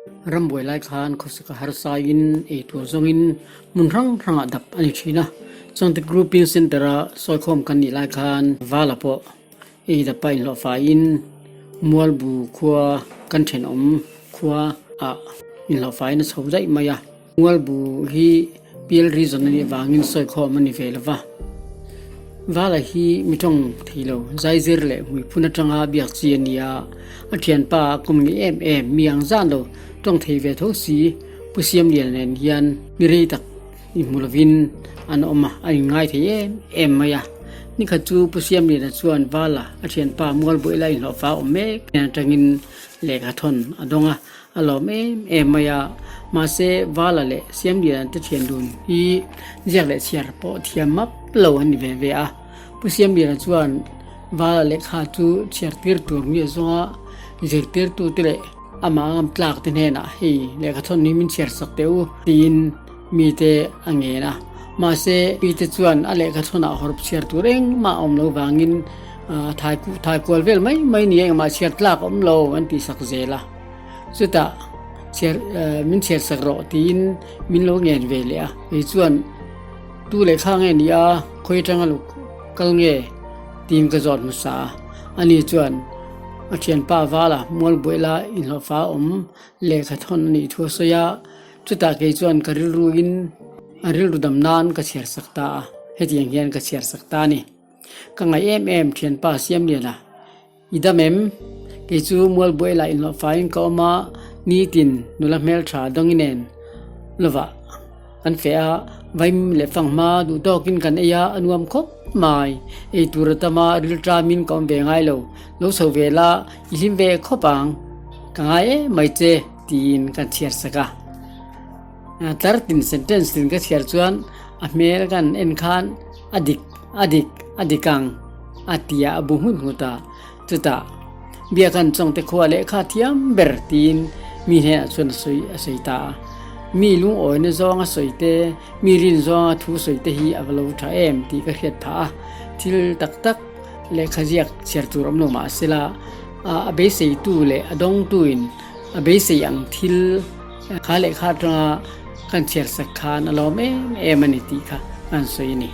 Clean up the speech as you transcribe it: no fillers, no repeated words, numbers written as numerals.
Rambuai lai khan khawsaka harsaiin ei tur zawngin hmun hrang hrangah dap a ni thin a. Chawngte Grouping Centre-a sawikhawm kan nih lai khan Vala pawh ei dapa inhlawh faiin Mualbu khua kan thenawm khua ah inhlawh faiin a chho daih mai a. Mualbu hi Pial Region a nih avangin sawikhawm a ni ve lo va. Vala hi mi tawng thei lo, zaizir leh hmuiphun atanga biak chi a ni a, a thianpa a kawm nge em em, mi ang zan lo, tawng thei ve tho si, Pu Siamliana nen hian mi rei tak inhmu lovin an awm a, an inngai thei em em mai a. Nikhat chu Pu Siamliana chuan Vala a thianpa Mualbuaila inhlawhfa awm mek hnen atangin lehkha thawn a dawng a, A lawm em em mai a, mahse Vala leh Siamliana te thian dun hi ziak leh chhiar pawh thiam map lo an ni ve ve a. Pu Siamliana chuan Vala lehkha chu chhiar tir tur mi a zawng a, zirtirtu te leh amah ngam tlak te hnenah hei lehkha thawn hi min chhiar sak teh u tiin mite a ngen a. Mahse mite chuan a lehkha thawnah hawrp chhiar tur engmah a awm lo vangin thai thai kual vel mai mai ni engmah chhiar tlak a awm lo an tih sak zel a. Chutah chhiar min chhiar sak rawh tiin min lo ngen ve leh a, kei chuan tu lehkha nge ni a, khawi atanga lo kal nge tiin ka zawt hmasa a, ani chuan a thianpa vala mual buaih la inhlawhfa awm lehkha thawn a nih thu a sawi a, chutah kei chuan ka rilru in a rilru dam nan ka chhiar sak ta a, hetiang hian ka chhiar sak ta a ni. Ka ngaih em em thianpa Siamliana. I dam em? Kei chu Mualbuai lah inhlawh faiin ka awm a, nitin nula hmeltha dawngi nen lovah kan feh a, vaimim leh fanghma duh tawkin kan ei a, a nuam khawp mai. Ei tur a tam a, rilṭamin ka awm ve ngai lo. Lo chho ve la, i hlim ve khawp ang. Ka ngai em mai che, tiin kan chhiar sak a. Tlar tin sentence tin ka chhiar chuan a hmel kan en khan a dik a dik a dik ang a ti a, a bu nghut nghut a. Chutah Biakan Chawngte khua lehkha thiam ber tiin mi hnenah chuan a sawi a sawi ta a. Mi lungawina zawnga sawi te, mi rin zawnga thu sawi te hi a va lo tha em tih ka hriat phah a. Thil tak tak lehkha ziak chhiar tur awm lo mah sela a beiseitu leh a dawngtuin a beisei ang thil Kha lehkha atanga kan chhiar sak khan a lawm em em a ni tih kha an sawi a ni.